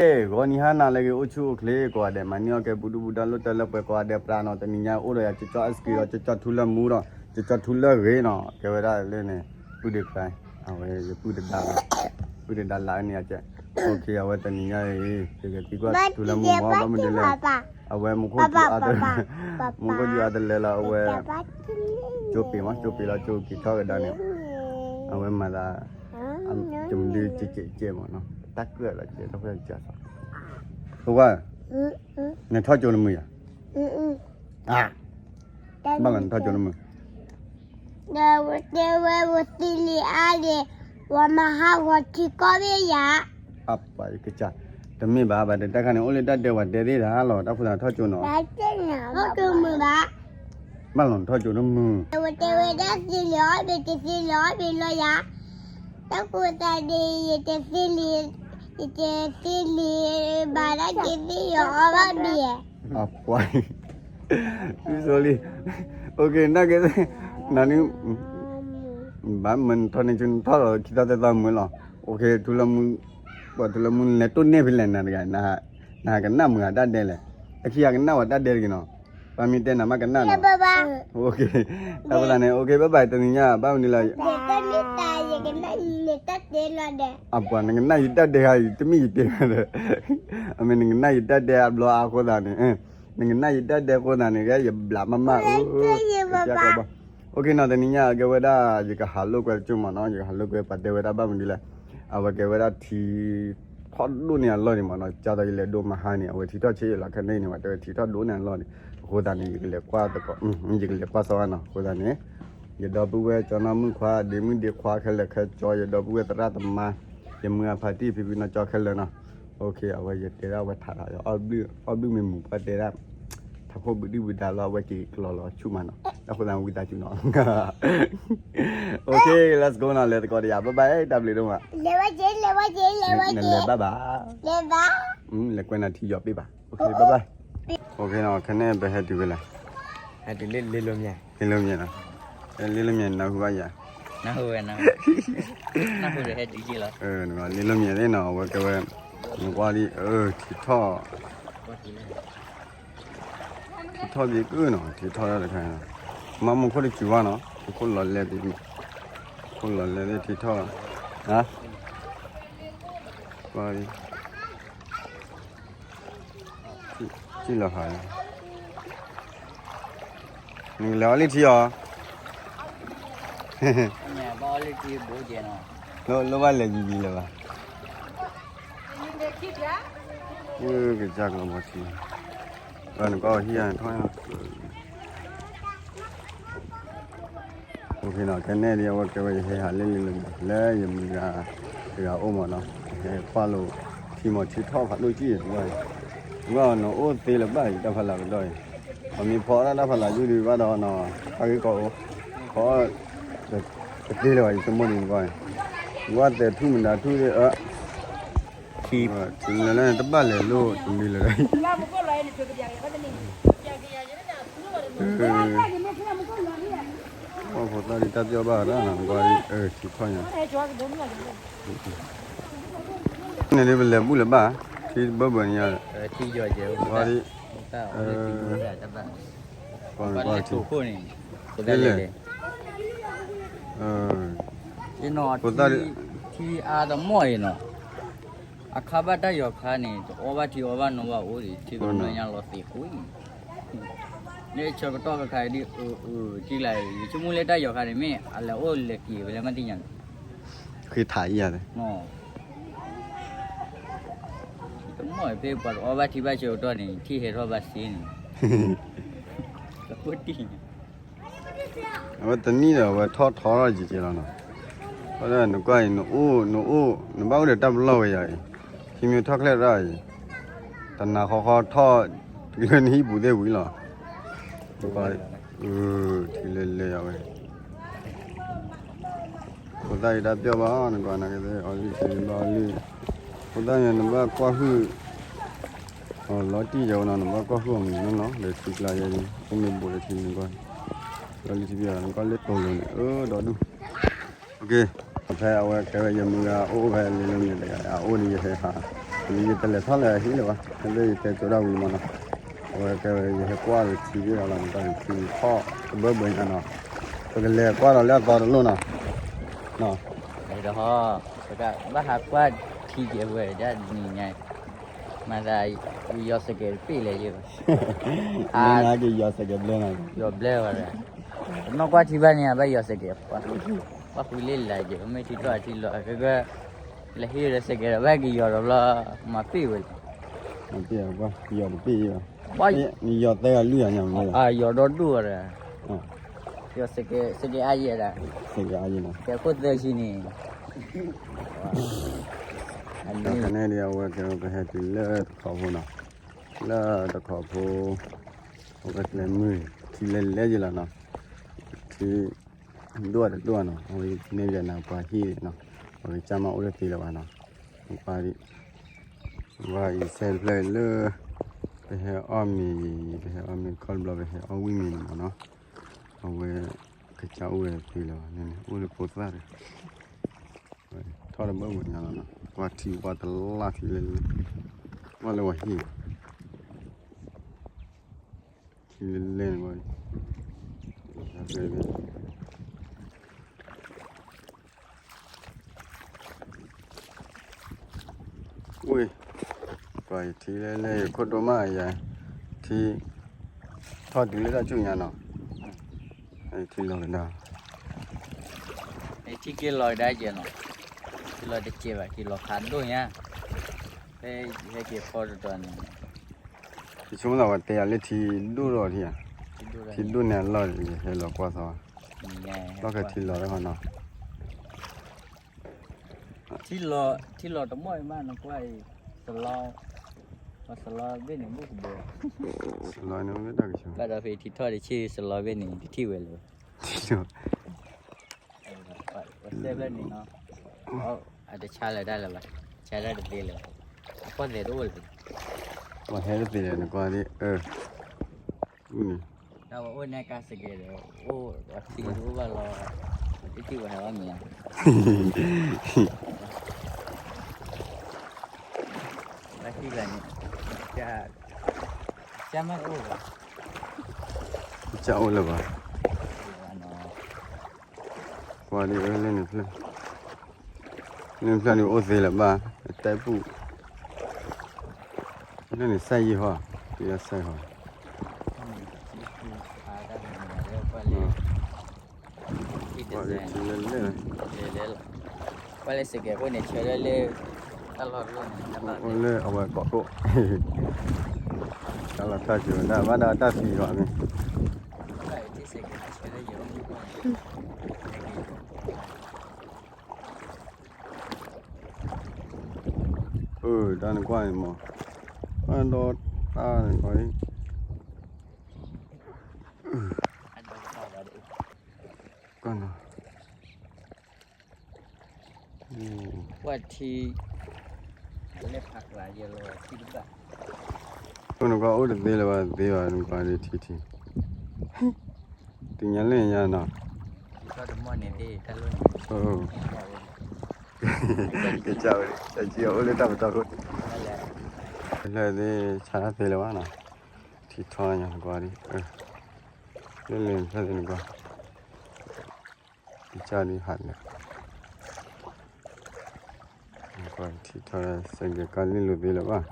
ဂီၤနံၤဟါနၤလၢအဂ့ၤ အိၣ်ဆူၣ်အိၣ်ချ့ကိးဂၤဒဲး မၤန့ၢ်အီၣ်ကဲ ပူၤဒုၣ်ပူၤဒါ လိၣ်တၢ်လၢပှဲၤကိးဂၤဒဲး ပြးနီၤ တနံၤညါအိၣ်ဒီးယၤ ကၠီကၠီအစကံဒီး ကၠီကၠီထူလၢမူဒီး ကၠီကၠီထူလၢဂ့ၤနီၤ ကဲဝဲဒၣ်လၢန့ၣ် ပုၢ်ဒ့ချါ အဝဲယပုၢ်တဒါလီၤ ပုၢ်တဒါလၢန့ၣ်အကဲ အဝဲတနံၤညါအံၤ ယကသံကွၢ်ထူလၢမူမီၢ် ဘၣ်မနုၤလဲၣ် အဝဲမူခိၣ်ကၠူအါတလၢ မူခိၣ်ကၠူအါတလၢလီၤ အဝဲ ကၠိပ့ၤမီၢ် ကၠိပ့ၤလီၤ ကၠိက့ၤထီၣ်ကဒါန့ၣ် အဝဲမၤသး တမံၤဒုးကဲကဲကဲမီၢ်နီၤ တၢ်ကြၢးလီၤကဲထီၣ်ဖဲကၠီသီ ပဝဲ နထီၣ်ကၠိနမုာ်ယၤ ဘၣ်မနုၤနထီၣ်ကၠိနမုာ် ဒီးတဲဝဲ ဝသံလံၤအါန့ၣ် ဝၤမၤဟးဂီၤထံကီၢ်မ့ၢ်ယၤ အပှၤကစၢ် တမ့ၢ်ဘၣ် ဘၣ်တဲတၢ်ခါန့ၣ် အိၣ်လၢတၢ်ဒဲးဝဲတဲသ့ၣ်တၢ်လီၤ တၢ်ဖိသးထီၣ်ကၠိနီၤ ထီၣ်ကၠိမုာ်ဘၣ် ဘၣ်လီၤနထီၣ်ကၠိနမုာ် ဝတဲဝဲဒၣ်သံလံၤအီၣ်မ့ၢ်တသံလံၤအီၣ်မ့ၢ်လီၤယၤ တၢ်ဖိသးန့ၣ် ယတသံလံၤ ယတသံလံၤ ဘၣ်ဒၣ်က့ၤသံလံၤအီၣ်ဘၣ်မ့ၢ် အပှၤ sorry နကဲ နန့ၣ် ဘၣ်မနုၤထီၣ်န့ၣ် ကၠိနထီၣ်လီၤ ခံသီသၢသီမုာ်လီၤ ထူလၢမူ ပှၤထူလၢမူနလဲၤတိၢ်န့ၢ်ဖဲလဲၣ်နၤတဂၤ နဟးကနၣ်မုာ်အတၢ်ဒဲးလဲၣ် အခံဟးကနၣ်ဝဲတၢ်ဒဲးတဂ့ၤနီၤ ပှၤမ့ၢ်တဲနၤမ့ၢ်ကနၣ်နီၤ တၢ်ဖိသးန့ၣ် ဘၣ်ဘၣ် တနံၤညါ ဘၣ်မနုၤလဲၣ် အပှၤနကနၣ်ယတၢ်ဒဲးဧါ ယတမ့ၢ်ယတဲနၤဒီး အမ့ၢ်နကနၣ်ယတၢ်ဒဲးအဘျီအဃိသးန့ၣ် နကနၣ်ယတၢ်ဒဲးအဃိသးန့ၣ် ကဲယဘျးမးမး အိၣ် ကဘၣ် okay နီၤ တနံၤညါကဲဝဲဒၣ် ယကဟးလိာ်ကွဲတကၠိၢ်မးနီၤ ယကဟးလိာ်ကွဲပှၤတဲဝဲဒၣ်ဘၣ်မနုၤလဲၣ် အဝဲကဲဝဲဒၣ်ထံ ထီၣ်ဒိၣ်န့ၢ်အလီၢ်န့ၣ်မးနီၤ ကၢ်သိးယလဲၤဒိမဟါန့ၣ် အဝဲထံထီၣ်ဆ့ယလီၤ ခဲန့ၣ်န့ၣ် ပှၤတဲဝဲထံထီၣ်ဒိၣ်န့ၢ်အလီၢ်န့ၣ် အဃိသးန့ၣ် ယကလဲၤကွၢ်သကိး ယကလဲၤကွၢ်စီဝဲနီၤ အဃိသးန့ၣ် ယဒီပုၢ်ဝဲၢ်ကၠီနီၢ်မုၣ်ခွါ ဒ့မုၣ်ဒ့ခွါခဲလၢာ်ခဲကၠီ ယဒီပုၢ်ဝဲၢ်သရၣ်သမါ ယမုၢ်အဖါတံၢ်ဖံဖုနီၢ်ကၠီခဲလၢာ်နီၤ okay အဝဲယတဲဒၣ်ဝဲထးထး အီၣ်ဘျုးမ့ၢ်မူၤပှၢ်တဲဒၣ် ထးခိၣ်ဘုဒုၣ်ဘုဒါလီၤ အဝဲက့ၤကျီလီၤဆူၣ်မးနီၤ အဃိသးဝံသးစူၤနီၤ okay let's go နီၤ လဲၤသကိးတယၤ bye bye တၢ်ဘျုးဒိၣ်မး လဲၤဝဲက့ၤ လဲၤဝဲက့ၤ လဲၤဝဲက့ၤ လဲၤဘၣ်ဘၣ် လဲၤဘၣ် လဲၤကွဲနၤထံယီၤပ့ၢ်ဘၣ် okay bye bye ခဲန့ၣ် ပဟဲတုၤဝဲလဲၣ် ဟဲတုၤလၢလ့လိမ့ၢ် လ့လိမ့ၢ်နီၤ လ့လိမ့ၢ်နၢ်ဟူဘၣ်ယၤ နၢ်ဟူဝဲ နၢ်ဟူ နၢ်ဟူဒီးဟဲတုၤက့ၤလီၤ လ့လိမ့ၢ်သ့ၣ်နီၤ အဝဲကဲဝဲ နကွၢ်ဒ် ထံထီၣ် ထံထီၣ်ဘ့ၣ်ကုၢ်နီၤ ထံထီၣ်ဒၣ်တခါနီၤ မ့ၢ်မူခိၣ်တစူၤဘၣ်နီၤ မူခိၣ်လီၤလဲၢ်ဘ့ၣ် မူခိၣ်လီၤလဲၢ်ဘ့ၣ်ထံထီၣ် ကွၢ်ဒ် ထံလီၤဟးလီၤ နကလဲၤအီၣ်လံထံအီၤ ဘၣ်အီၣ်လံထံဘိကဲနီၤ လိၣ်ဘၣ်လဲၤယံၤယံၤလၢၤဘၣ် ကစၢ်ကလီၤမီၤထံ နကွၢ်အီၤဟံၣ်ထီၣ် okay နီၤ ခဲန့ၣ်ဒ် အဝဲကဲဝဲယဟဲဟးလ့လ့လၢ လၢယမုၢ်ဂၤ တဂၤအိၣ်မးနီၤ ဟဲကွၢ်လိာ် ထံမီၤထံထီၣ်ဖးဒိၣ်ကံၢ်တဝဲ နကွၢ်နအိၣ်သ့လၢၤဘၣ်အံၤ တၢ်ဖးလၢကဒီးအံၤ ပှၤမ့ၢ်ဖီအီၣ်တၢ်ဖးလၢယုၢ်ဒံးဘၣ်ဒီးနီၤ တၢ်ဂ့ၢ်ကီအိၣ် ဖီအီၣ် တသ့လၢၤဘၣ် ယဆိကမိၣ်ဒံးနကွၢ် နကွၢ်သဲးထူၣ်မတၤထူၣ်သ့ၣ် အၢ ထံလဲၤလၢန့ၣ် တဘၣ်လဲၤလိၣ်တမံၤလၢၤ ပှၤဖိသၣ်ဒ်တၢ်ပျီၢ်ဘၣ်ဒၣ်နီၤ နကွၢ်ဒ် ထံထီၣ်ညါ န့ၣ်ဒ်ပလဲၤဘူၣ်လၢၤဘၣ် ထံတဘၢဘၢန့ၣ်ညါ နကွၢ်ဒ် ပှၤနကွၢ်ထံ ဒ်လဲၣ် ဖိသၣ်ဒ် ထံအါတမီၢ်အံၤနီၤ အခါဘၣ်တၢ်ယီၤခါန့ၣ် တအီၣ်ဘၣ်ထံအီဘၣ်နိဘၣ်အိၣ်ဒံး ထံကမျၢၢ်ညါလီၤသ့းကွံာ် လၢဆၢကတီၢ်ခါခါဒ် အၢ အၢ ထံကျါအံၤ ယဆိကမိၣ်လၢတၢ်ယီၤခါန့ၣ် မ့ၢ်အလဲၤအိၣ်လဲၤက့ၤဝဲလၢမ့ၢ်သ့ၣ်ညါန့ၣ် ဃ့ထးအံၤယၤလဲၣ် တမီၢ်ဖဲပှၤတအီၣ်ဘၣ်ထံဘၣ်ဆၢကတီၢ်န့ၣ် ထံဟဲထီၣ်ဘၣ်စ့န့ၣ် တအိၣ်တံၢ်န့ၣ် အဝဲတနံၣ်ဒီး အဝဲထီၣ်ထီထီၣ်ယံာ်ကဲလီၤနီၤ, အဃိဒီးနကွၢ်အံၤ နအိၣ် နအိၣ် နဘၣ်အိၣ်ဒီးတၢ်ပလီၢ်ဝဲယၤအံၤ, ထံမ့ၢ်ထီၣ်ချဲၣ်ရၣ်အံၤ, တနၤဃီဃီထီၣ် တုၤလၢနဟံၣ်ပူၤသ့ၣ်ဝံၤလီၤ, နကွၢ် ထံလဲၤလဲၤအဝဲ ဖိသၣ်အံၤတၢ်ပျီၢ်ဘၣ် နကွၢ်နကသ့ၣ် အီလုၢ်ထံဘၣ်အီလုၢ်, ဖိသၣ်န့ၣ် နဘၣ်ကွၢ်ဟုၣ် အီၤလီၤတံၢ်ယၤဝဲနီၤ နဘၣ်ကွၢ်ဟုၣ်အီၤမုၢ်နီၢ်နီၢ် ဒီးထံကျါယဲန့ၣ် အိၣ်မ့ၢ်ဘူးဒီးထံန့ၣ်ကွၢ်, လီၤလုၢ်ထံပျီၢ် နကွၢ်လၢတိၤလိၤန့ၣ် အၢ ဒီဒူၣ်, ဖဲအဝဲကဲဝဲယမုၢ်ဂၤအိၣ်ဖဲလံလၢမ့ၢ်တဂၤ အအိၣ်ဒီးယဟဲဟး ယတလဲၤထီၣ်လၢအဟံၣ်လၢၤဘၣ်, ဖဲလၢယတဲကၠိဒၣ်ဝံၤမးနီၤ, အဝဲတဲဝဲယဟဲကွၢ်လၢထံဘ့ၣ်ဒီးလီၤ နကွၢ်ထံထီၣ်တဘၢဘၢညါနီၤ, ပကလဲၤကွၢ်ဒီးလၢအသီတလိၣ်နီၤ, ဒီး ဘၣ်ဟးကွၢ်ထံကဲဝဲဒၣ်နံၤညါ, မၤသး ယီၤစဲးကဲးတပ့ၢ်လဲၣ်ယဲဘၣ်, မ့ၢ်နက့ၤယီၤစဲးကဲးဘျဲနီၤ, ယီၤဘျဲဝဲဒၣ်, ပနီၢ်ကွၢ်ထံဘၣ်န့ၣ် ဘၣ်ယီၤစဲးကဲး, ပှၤဃုလ့ၣ်လၢက့ၤ မ့ၢ်ထံထီၣ်ထံလီၤ ကက လဲၤဟံၣ်ဒီးစဲးကဲးဒီး ဘၣ်က့ၤယီၤဒီးဘျီ မၤပ့ၢ်ဝဲလဲၣ်, မၤပ့ၢ်အီၤကွၢ် ယီၤတပ့ၢ်ယဲဘၣ်, နယီၤသၢဂၤလွံၢ်ဂၤညါမး, ယီၤဒီဒူၣ်ဝဲဒၣ် ယီၤစဲးကဲးအါယဲဒၣ်, စဲးကဲးအါယဲနီၤ, ကဲခိၣ်သၢဆံန့ၣ်, ဒီးဖဲန့ၣ်ဒီး အဝဲကဲ ပဟဲတုၤလၢတခီဖိနီၤ, လၢတခီဖိ အဝဲကျဲမုၢ် ထံလဲၤလဲၤယဲလီၤနီၤ, ထံ ဒိၣ်တဒိၣ်နီၤ, အဝဲန့ၣ်ဒီးနပှၤဟံၣ်နီၤ, ပှၤကစၢ်မးအိၣ်တသ့လၢၤဘၣ်နီၤ, ပှၤ ပှၤအံၤဆဲးတဖျၢၣ်လၢ ပဟဲအီၣ်မ့ၤ, ပဟဲအီၣ်မ့ၤခီတဘျီ ပဟဲအီၣ်ဝံၣ်မ့ၤန့ၣ်မးနီၤ, အဝဲ ကစၢ်အိၣ်ဝဲသ့လၢၤဘၣ်န့ၣ် အိၣ်လၢဖိသၣ်ဒီး ထီၣ်တဘၢဘၢညါလီၤနီၤ, ကွၢ်ထံကွၢ်တလၢ်ထံလဲၤလဲၤ, ကွၢ်လၢပှၤဟံၣ် ထံလဲၤလဲၤန့ၣ် ဝ့ၢ်, ပှၤယထံလဲၤလဲၤ ယခိၣ်ဒိၣ်မးယၤ, ထံ ထီၣ်တုၤလၢတၢ်ဆူၣ်ညါနီၤ, ထံလီၤကဒါ, ထံက့ၤလီၤကဒါကဲနီၤ, ထံလီၤတကဲးဘၣ် က့ၤလီၤဖးဒိၣ်ညါ, ဖဲယဟဲက့ၤဖီတတီၤန့ၣ် ယဆိကမိၣ်သးဝဲတဲယၤလၢ ထံဒိၣ်ထီၣ်ထံဧါ, ထံဒိၣ်န့ၣ်အလီၢ်ဒီး ယဟဲလီၤကွၢ်သီ, လီၢ်ခဲထံလီၤတခီနီၤ, ထံလီၤတမီၢ်အံၤမးနကွၢ်အံၤ, စလီ, စလီဘ့ၣ်န့ၣ်ဘူၣ်ကဘီ, စလီန့ၣ်မ့ၢ်တၢ်ကဆူၣ်, ဘၣ်ဒီးဖဲထံထီၣ်တဆံ စလီဘ့ၣ်န့ၣ် တထံၣ်ဝဲလၢၤဘၣ် ပှၤစဲဖျၢၣ်န့ၣ်နီၤ, အတဆါလၢၤတၢ်လၢၤဘၣ်, ဆါတၢ်တသ့လၢၤဘၣ်, အကီၢ်သဲးတအိၣ်လၢၤ, ပှၤဟဲတသ့လၢၤ နကွၢ်ဒ်, အုၣ်န့ၣ်, တၢ်ဝဲအိၣ်န့ၣ်ကါစကဲးဒီး အိၣ်ထံအိၣ်ဘၣ်လီၤ, တထံၣ်ဝဲဟဲဘၣ်မ့ၢ်ဧါ, ဘၣ်ထံၣ်ဘၣ်န့ၣ်, ကၢ်မ့ၢ်အိၣ်လၢၤ, ကၢ်အိၣ်လၢၤဘၣ်, ကွၢ်ဒ်အၢလၢန့ၣ်ဖျၢၣ်, လၢန့ၣ်ဖျၢၣ်န့ၣ်အိၣ်သ့လၢၤဘၣ်, အတဲပူၣ်, လၢန့ၣ်စၢ်ယံာ်ဟီ, က့ၤစၢ်ဟီ, ကွၢ်လၢထံလၢလဲၣ်, ကွၢ်လၢစကဲးဖိန့ၣ် ဆၢထၢၣ်လၢ တၢ်လီၢ်တလီၢ်န့ၣ် အိၣ်လၢအဝဲကိးကိး, တၢ်လီၢ်တၢ်စၢၤဝဲဒၣ် ဘၣ်ဒီးတၢ်သံလီၤမ့ၢ် အၢ တၢ်နကွၢ်န့ၣ်မး, အၢ ဒီးတၢ်နကွၢ်န့ၣ်, ကွၢ်နီၤ, ကွၢ်ထံ, လဲၣ်ဖးကျးယဲလီၤထံတဘၣ်, အိၣ်နကွၢ်အိၣ်တသ့လၢၤဘၣ်သ့ဘၣ် နကွၢ်ဒ်ထံထံ, တုၤညါလၢညါနီၤ, ကစၢ်ဝဲ, ကစၢ်ဝဲ, ကစၢ်အိၣ်လၢတၢ်ပတီၢ်ခိၣ်, လၢသ့ၣ်ဆါတၢ်သ့လၢၤဘၣ်နီၤ, ထံထီညါနကွၢ်ဒ်, လၢလၢဖဲသ့ၣ်နကွၢ်, ကစၢ်ဒ်ဟးလဲၣ်, နကွၢ်ထံထီ စဲးကဲးကါလံလိာ်သ့လၢၤဘၣ်.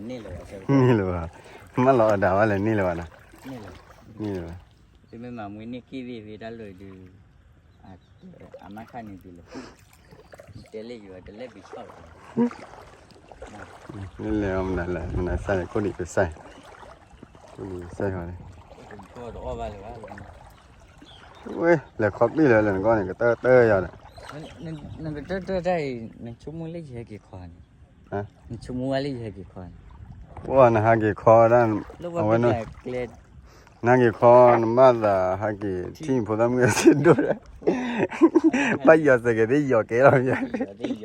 န့ၣ်လၢၤဘၣ်, မၢလီၤအီၣ်ဒၣ်ဝဲလဲၣ်န့ၣ်လၢၤဘၣ်နီၤ, န့ၣ်လၢၤဘၣ်, မ့ၢ်မၤမွေးနေ့ က့ၣ်သ့ၣ်ဖဲတၢ်လီၢ်ဒုး, အမါခါန့ၣ်ဒုးလီၤ, တဲလၢယွၤတလဲၤဘုးဆီၣ်လီၤ, လဲၤအီၤမနုၤလဲၣ် မနုၤစၢ်န့ၣ် ခိၣ်ဒံးကစၢ်, ခိၣ်ဒံးကစၢ်ဟီန့ၣ်, ဝဲ လဲၤခီပ့ၣ်လၢၤလၢနဂီၢ်န့ၣ် ကတၢၢ်တၢၢ်ယၤဒီး, နကတၢၢ်တၢၢ်တၢ်အံၤ နဆိကမိၣ်လၢယဟဲက့ၤခီန့ၣ်, နဆိကမိၣ်ဝဲလၢယဟဲက့ၤခီန့ၣ်, ပှၤနဟးက့ၤခီဒၣ်, အဝဲန့ၣ် နဟးက့ၤခီ နဘၣ်သးဟးက့ၤ ထံၣ်ဖိသၣ်မုၣ်အဆ့ဒိၣ်ဒီး, ဘၣ်ယီၤစဲးကဲးသ့ၣ်ယီၤကဲလီၤ, ယီၤသ့ၣ်ယီၤလီၤ,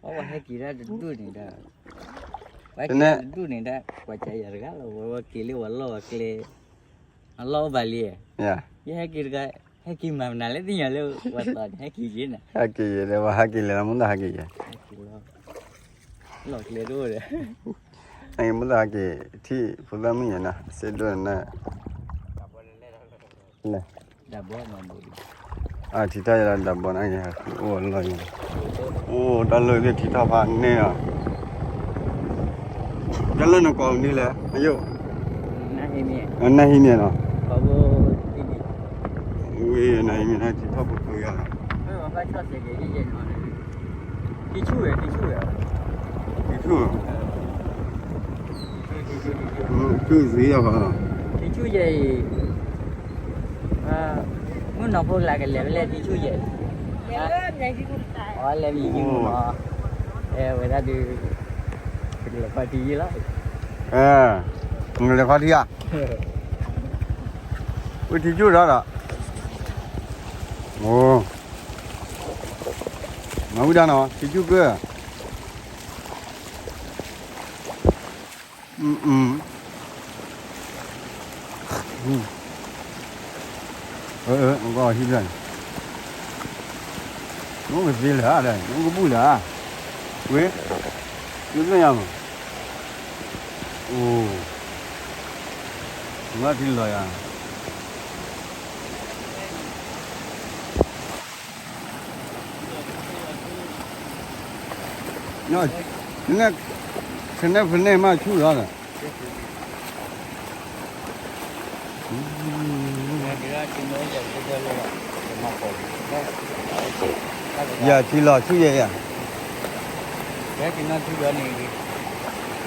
ပှၤ ဟဲက့ၤဒၣ်တဒူၣ်န့ၣ်ဒီး, ပှၤက့ၤဒၣ်တဒူၣ်န့ၣ်ဒီး ပှၤကယၤတဂၤလီၤ ဝဲဝဲက့ၤလံဝဲလီၢ်ဝဲကျဲ, အလီၢ်အိၣ်ဘၣ်လံ, ယဟဲက့ၤတဂၤ, ဟဲက့ၤမၤမနုၤလဲၣ်သ့ၣ်ညါလၢဝဲသီန့ၣ် ဟဲက့ၤယဲန့ၣ်, ဟဲက့ၤယဲဒီး ပှၤဟဲက့ၤလဲၤလီၤ မုၢ်သီဟဲက့ၤယဲ, ဟဲက့ၤလီၤ, လီၢ်ကျဲတအိၣ်ဒီး, မုၢ်သီဟဲက့ၤ ထံၣ်ဖိသၣ်မုၣ်ယဲနီၤ စ့ဒိၣ်န့ၣ် လဲၣ် အထံၣ်ထီၣ်ယဲလၢဒၢဘီန့ၣ် အိၣ်အလီၢ်ယဲ, အိၣ်တၢ်လၢသ့ၣ်ထံထီၣ်ဖးန့ၢ်အီၤ, တၢ်လၢနကိးမနုၤလဲၣ် အယိၣ်, နၢ်ဟံးန့ၣ်နီၤ, ဝံၤနၢ်ဟံးန့ၣ် နၢ်ဟံးထံထီၣ်ဖိကျိယါလီၤ, ထံဆူၣ်, ထံဆူၣ်, ထံဆူၣ်ယဲအံၤ, မုၢ်နီၢ်ဖိကလးကလဲၤဝဲလဲၣ်ထံဆူၣ်ယဲ, အလဲၤမံၤယုၢ်မး, အဲဝဲဒၣ်ဒုး, ကလဲၤခီထံယဲလီၤ, နလဲၤခီထံဧါ, ဝဲထံဆူၣ်ဒီးဒီး, မၤဝံၤဒၣ်နီၤ ထံဆူၣ်ကၢၢ် နကဟံးဘျီန့ၣ်, နအိၣ်ကသ့လၢၤဧါဒီး နအိၣ်ကဘူၣ်လၢၤဧါ, ဝ့ၢ်, နသ့ၣ်ညါမး, အိၣ်, နဘၣ်ထံလီၤယၤ ဖဲန့ၣ်ဖဲန့ၣ်မးဆူၣ်လီၤဒီး, ယၤထံလီၤဆူၣ်ယဲယၤ, မ့ၢ်, ယၤလီၤအိၣ်တနီၤ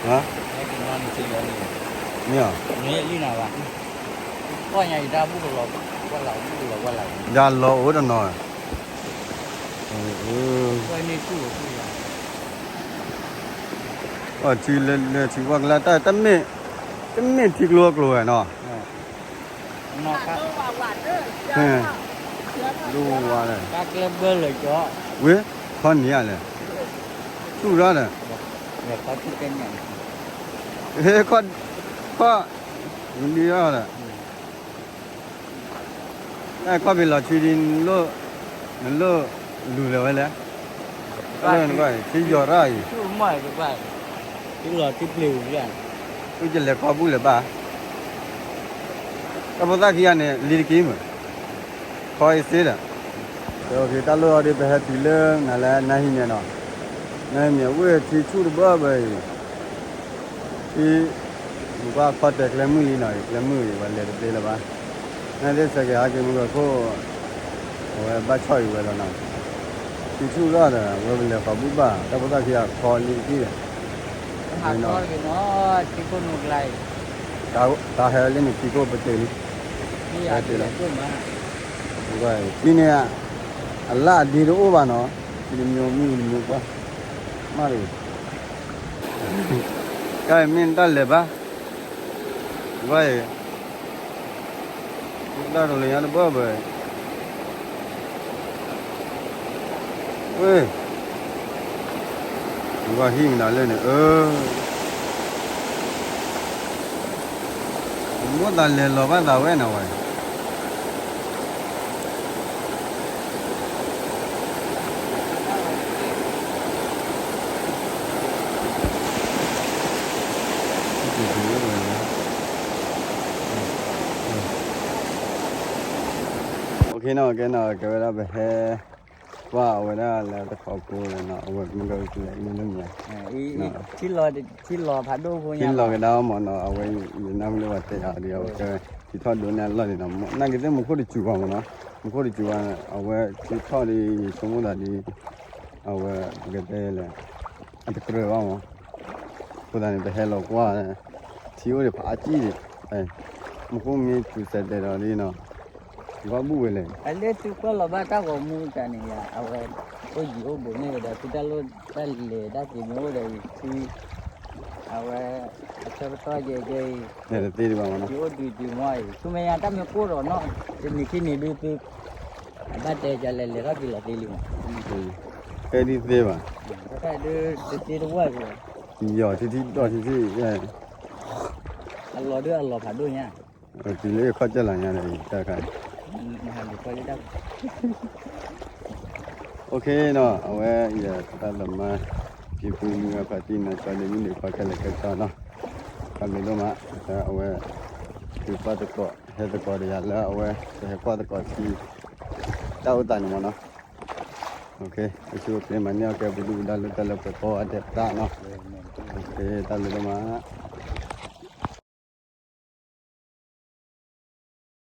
ထံလၢထံဝဲကလါတၢ် တမ့ၢ်ထံကျိအကျိၤဝဲနီၤ, ဒိဝါ, ဝ့ၢ်, ခီနံၤဧါလဲၣ်, ဆူၣ်ထီၣ်ဒီး, ဟဲ, ခီ, နဒုးအီၤဒီး အဲၣ်ခီၣ်ဖံးလီၤဆံဒ်, နလိၣ်လူၤလၢၤဝဲလဲၣ်, ထံယီၤရၣ်အံၤ, ထံလီၤထံပျ့ၤ, သုကလဲၤခီဘူၣ်လၢၤဘၣ်, တၢ်ဖိသၣ်ခံဂၤန့ၣ် လံတက့ၢ်မး, ခီအ့စ့ဒီး, တၢ်လီၢ်အီၤဒ်ပဟဲတုၤလၢနၤလၢနၢ်ဟံၣ်န့ၣ်နီၤ, နၢ်ဟံၣ်န့ၣ် ဝ့ၢ်ထံဆူၣ်တဘၢဘၢအံၤ ထံ, နကွၢ်ခီတဲာ်ကျဲမုၢ်လံနီၤ, ကျဲမုၢ်အံၤ ပှၤလဲၤတသ့လၢၤဘၣ်, နသ့ၣ်ဆဲးက့ၤဟးက့ၤမုၢ်ကခိၣ်, အဝဲဘၣ်ဆီၣ်အံၤဝဲလီၤနီၤ, ထံဆူၣ်ထီၣ်ဒီး အဝဲပလဲၤဃီၤဘူၣ်ဘၣ် တၢ်ဖိသၣ်ခံဂၤခီလံတက့ၢ်ဒီး, တၢ်ဟဲလၢန့ၣ်ထံခိၣ်ပတုာ်လံ, ထံန့ၣ် အလၣ်အဒ့တအိၣ်ဘၣ်နီၤ, ထံတမံၤမံၤတမံၤကွၢ်, မးတဂ့ၤ, တၢ်အံၤမ့ၢ်တၢ်လဲၤဘၣ်, ကွၢ်အံၤ, တၢ်တလၢညါတဘၢဘၢ, ဝ့ၢ်, နကွၢ်ဟံၣ်မနုၤလၢန့ၣ် အၢ မိၢ်သးလဲၤလီၤဘၣ်သးဝဲနီၤဝဲ, နီၤ ကဲနီၤ ကဲဝဲဒၣ်ပဟဲ ကွၢ်အဝဲဒၣ်လၢတခီဖိလၢနီၤ အဝဲမ့ၢ်ကလဲၤလၢမ့ၢ် ထံလီၤဖးဒိၣ်ဖိညါ ထံလီၤကဒါအီၤမ့ၢ်နီၤ အဝဲယနၢ်ဟူလၢပှၤတဲအီၤဒီး အဝဲကဲထံထီၣ်ဒိးန့ၢ်အလီၢ်န့ၣ်နီၤ နာ်က့သ့ၣ်မူခိၣ်တစူၤဘၣ်မ့ၢ်နီၤ မူခိၣ်တစူၤဘၣ် အဝဲထံထီၣ်ဒီး ယဆိကမိၣ်သးဒီး အဝဲပကတဲလဲၣ် အတကြၢးဘၣ်မ့ၢ် အဃိသတးန့ၣ် ပဟဲလီၤကွၢ် ထံအိၣ်ဒံးဖးအါကံၢ်ဒံး မူခိၣ်မ့ၢ်စူၤစဲးတဲာ်ဒီးဒ်နီၤ ကွၢ်ဘူၣ်ဝဲလဲၣ် အလၢသုကွၢ်လီၤဘၣ်တၢ်ဂီၤမူတၢ်န့ၣ်ယါ အဝဲ အိၣ်ယံၤအိၣ်ဘူးန့ၢ်ဝဲဒီး သုတၢ်လိၣ်တၢ်လဲၤတၢ်က့ၤမ့ၢ်အိၣ်ဒီးယံၤထံ အဝဲ အဆၢကတီၢ်ယဲယဲအံၤ လဲၤတသ့ဒံးဘၣ်မ့ၢ်နီၤ ယအိၣ်ဒုးဒုးမ့ၢ်အံၤ ဆူမဲာ်ညါတၢ်မ့ၢ်ကိၢ်ဒီးနီၢ် တနံၤခံနံၤဒုးသု အဘၣ်တဲယလဲၤလဲၤထီၣ်က့ၤလီၤသ့လံမး ကဲ ကဲဒ်သ့ဘၣ်, ယီၤထံထံဒီးထံထံ, အလီၤဒုးအလီၤဖးဒိၣ်ညါ, တုၤလၢခီၣ်ကၢၢ်လီၤညါဒီး တၢ်ခါ OK နီၤ, အဝဲယတၢ်လီၤမၢ် ဖံဖုမုၢ်ဂၤဖါတံၢ်နီၤ ကၠီဒ့မုၣ်ဒ့ခွါခဲလၢာ်ခဲဆ့နီၤ, တၢ်ဘျုးဒိၣ်မး, အဝဲ သုကွၢ်သကိး ဟဲသကိးဒီးယၤလၢအဝဲ ပဟဲကွၢ်သကိးထံ တၢ်အိၣ်သးန့ၣ်မ့ၢ်နီၤ, OK, အိၣ်ဆူၣ်အိၣ်ချ့ မၤန့ၢ်အီၣ်ကဲပူၤဒုၣ်ပူၤဒါလၢတၢ်လၢပှဲၤပီအါဒဲးပသးနီၤ, တၢ်ဘျုးဒိၣ်မး.